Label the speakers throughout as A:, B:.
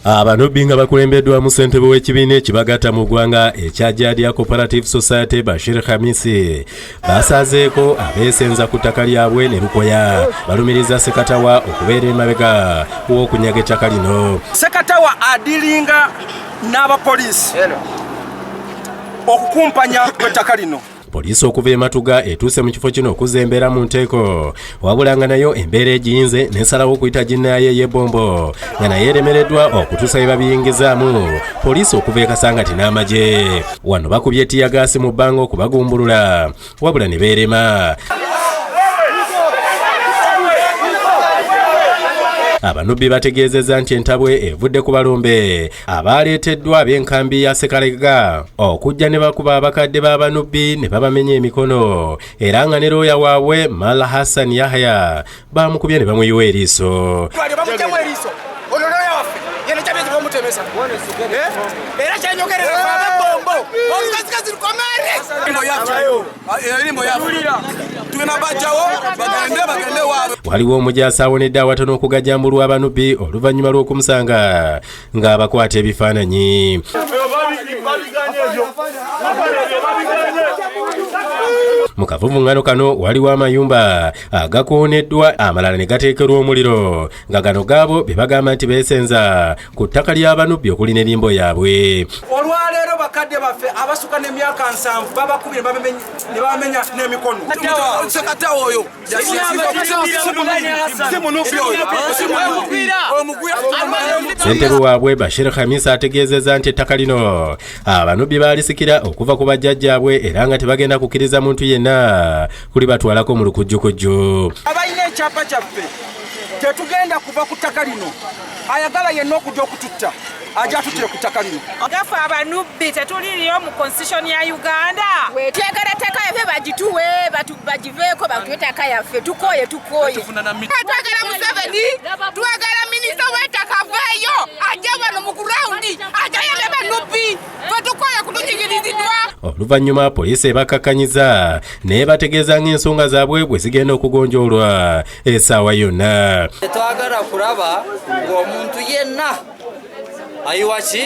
A: Abanubbi nga bakulembeddwamu ssentebe w'ekibiina ekibagatta mu ggwanga ekya Jadia Cooperative Society, Bashir Khamisi, basazeeko abeesenza ku ttaka lyabwe ne Lukoya. Balumiriza Sekatawa okubeera emabega w'okunyaga ettaka lino.
B: Sekatawa adiringa n'abapoliisi okukumpanya kw'ettaka lino.
A: Poliisi okuva e Matuga etuuse mu kifo kino okuzza embeera mu nteeko, wabula nga nayo embeera egiyinze n'esalawo okuyita ginnaayo ey'ebbombo, nga naye eremereddwa okutuusa bye babiyingizaamu. Poliisi okuva e Kasangati n'amagye wano bakubye tiyagaasi mu bbanga okubagumbulula, wabula ne beerema. Abanubbi bategeezezza nti entabwe evudde ku balumbe abaaleeteddwa ab'enkambi ya Sekalega okujja ne bakuba abakadde b'abanubbi ne babamenya emikono, era nga ne looya waabwe Mal Hassan Yahya baamukubye ne bamuyiwa eriiso. Waliwo omujaasi awonedde awatono okugajambulwa abanubbi oluvannyuma lw'okumusanga ng'abakwata ebifaananyi. Mu kavuvungano kano waliwo amayumba agakooneddwa, amalala ne gateekerwa omuliro, nga gano gaabo be bagamba nti beesenza ku ttaka ly'abanubbi okuli n'erimbo yaabwe.
B: Olwaleero bakadde baffe abasuka n'emyaka 70 babakubye ne bamenya n'emikono. Sekatawa oyo
A: Ssentebe waabwe Bashir Khamisa ategeezezza nti ettaka lino abanubbi baalisikira okuva ku bajjajjaabwe, era nga tebagenda kukkiriza muntu yenna kulibatwalako mu lukujjukujju.
B: Abalina ekyapa kyaffe tetugenda kuva ku ttaka lino. Ayagala yenna okujja okututta ajja atuttire ku ttaka lino.
C: Gafe abanubbi tetuliriyo mu constitution ya Uganda.
D: Twagala ttaka yaffe bagituwe, bagiveeko batuwe ttaka yaffe. Tukooye, tukooye.
E: Twagala Museveni, twagala minisita w'ettaka aveeyo ajje wano mu gurawundi ajje ayambe abanubbi. Ffe tukooye kutunyigiriziddwa.
A: Oluvannyuma poliisi ebakakkanyiza n'ebategeeza ng'ensonga zaabwe bwe zigenda okugonjoolwa essaawa yonna.
F: Tetwagala kulaba ng'omuntu yenna ayiwa ki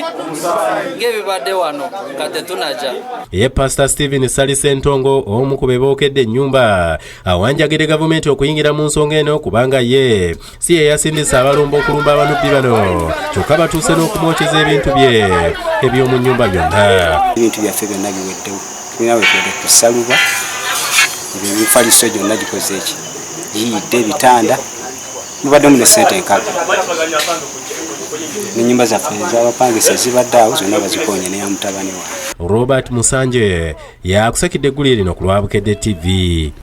F: ng'ebibadde wano nga tetunaja.
A: Ye Pastor Steven Ssali Ssentongo, omu ku be bookedde ennyumba, awanjagidde gavumenti okuyingira mu nsonga eno kubanga ye si ye yasindisa abalumba okulumba abanubbi bano, kyokka batuuse n'okumwokyeza ebintu bye eby'omu nnyumba byonna.
G: Ebintu byaffe byonna biweddewo, tulina we tuwedde kusaluba, emifaliso gyonna gikoze eki giyidde, ebitanda mubaddemu ne ssente enkalu, n'ennyumba zaffe ez'abapangisa zibadde awo zonna bazikonye neya mutabani wange.
A: Robert Musanje yakusakidde eggulire lino ku lwa Bukedde TV.